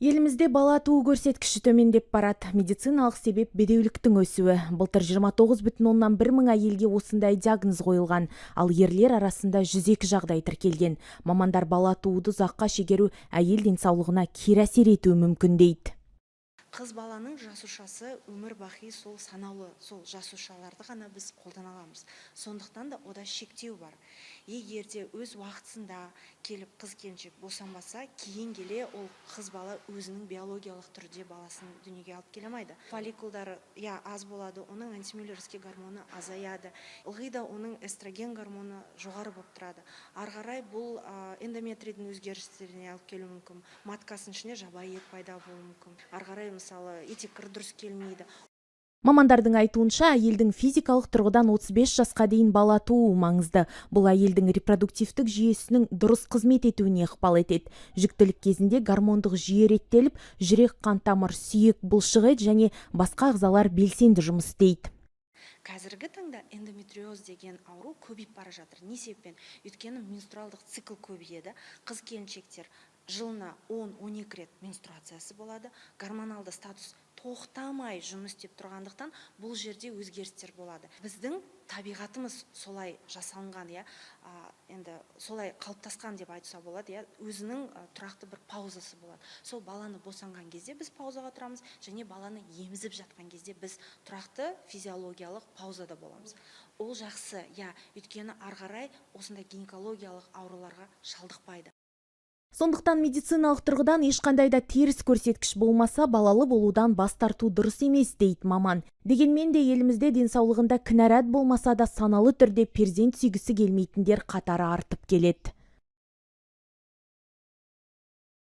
Елімізде бала туу көрсеткіші төмендеп барады. Медициналық себеп – бедеуліктің өсуі. Былтыр 29,1 мың әйелге осындай диагноз қойылған. Ал ерлер арасында 102 жағдай тіркелген. Мамандар бала тууды ұзаққа шегеру әйел денсаулығына кері әсер етуі мүмкін дейді. Қыз баланың жасушасы өмір бақи сол санаулы, сол жасушаларды ғана біз қолдана аламыз. Сондықтан да ода шектеу бар. Егер де өз уақытысында келіп қыз келіншек босанбаса, кейін келе ол қыз бала өзінің биологиялық түрде баласын дүниеге алып келе алмайды. Фолликулдары, иә, аз болады, оның антимюллеровский гормоны азаяды, ылғи да оның эстроген гормоны жоғары болып тұрады. Ары қарай бұл эндометрийдің өзгерістеріне алып келуі мүмкін, маткасының ішіне жабайы ет пайда болуы мүмкін. Ары қарай, мысалы, етеккір дұрыс келмейді. Мамандардың айтуынша, әйелдің физикалық тұрғыдан 35 жасқа дейін бала тууы маңызды. Бұл әйелдің репродуктивтік жүйесінің дұрыс қызмет етуіне ықпал етеді. Жүктілік кезінде гормондық жүйе реттеліп, жүрек, қан тамыр, сүйек, бұлшық ет және басқа ағзалар белсенді жұмыс істейді. Қазіргі таңда эндометриоз деген ауру көбейіп бара жатыр. Не себеппен? Өйткені менструалдық цикл көбейеді. Қыз келіншектер жылына 10-12 рет менструациясы болады. Гормоналды статус тоқтамай жұмыс істеп тұрғандықтан, бұл жерде өзгерістер болады. Біздің табиғатымыз солай жасалынған, иә, енді солай қалыптасқан деп айтса болады, иә. Өзінің тұрақты бір паузасы болады. Сол баланы босанған кезде біз паузаға тұрамыз және баланы емізіп жатқан кезде біз тұрақты физиологиялық паузада боламыз. Ол жақсы, иә, өйткені ары қарай осындай гинекологиялық ауруларға шалдықпайды. Сондықтан медициналық тұрғыдан ешқандай да теріс көрсеткіш болмаса, балалы болудан бас тарту дұрыс емес дейді маман. Дегенмен де елімізде денсаулығында кінәрат болмаса да, саналы түрде перзент сүйгісі келмейтіндер қатары артып келеді.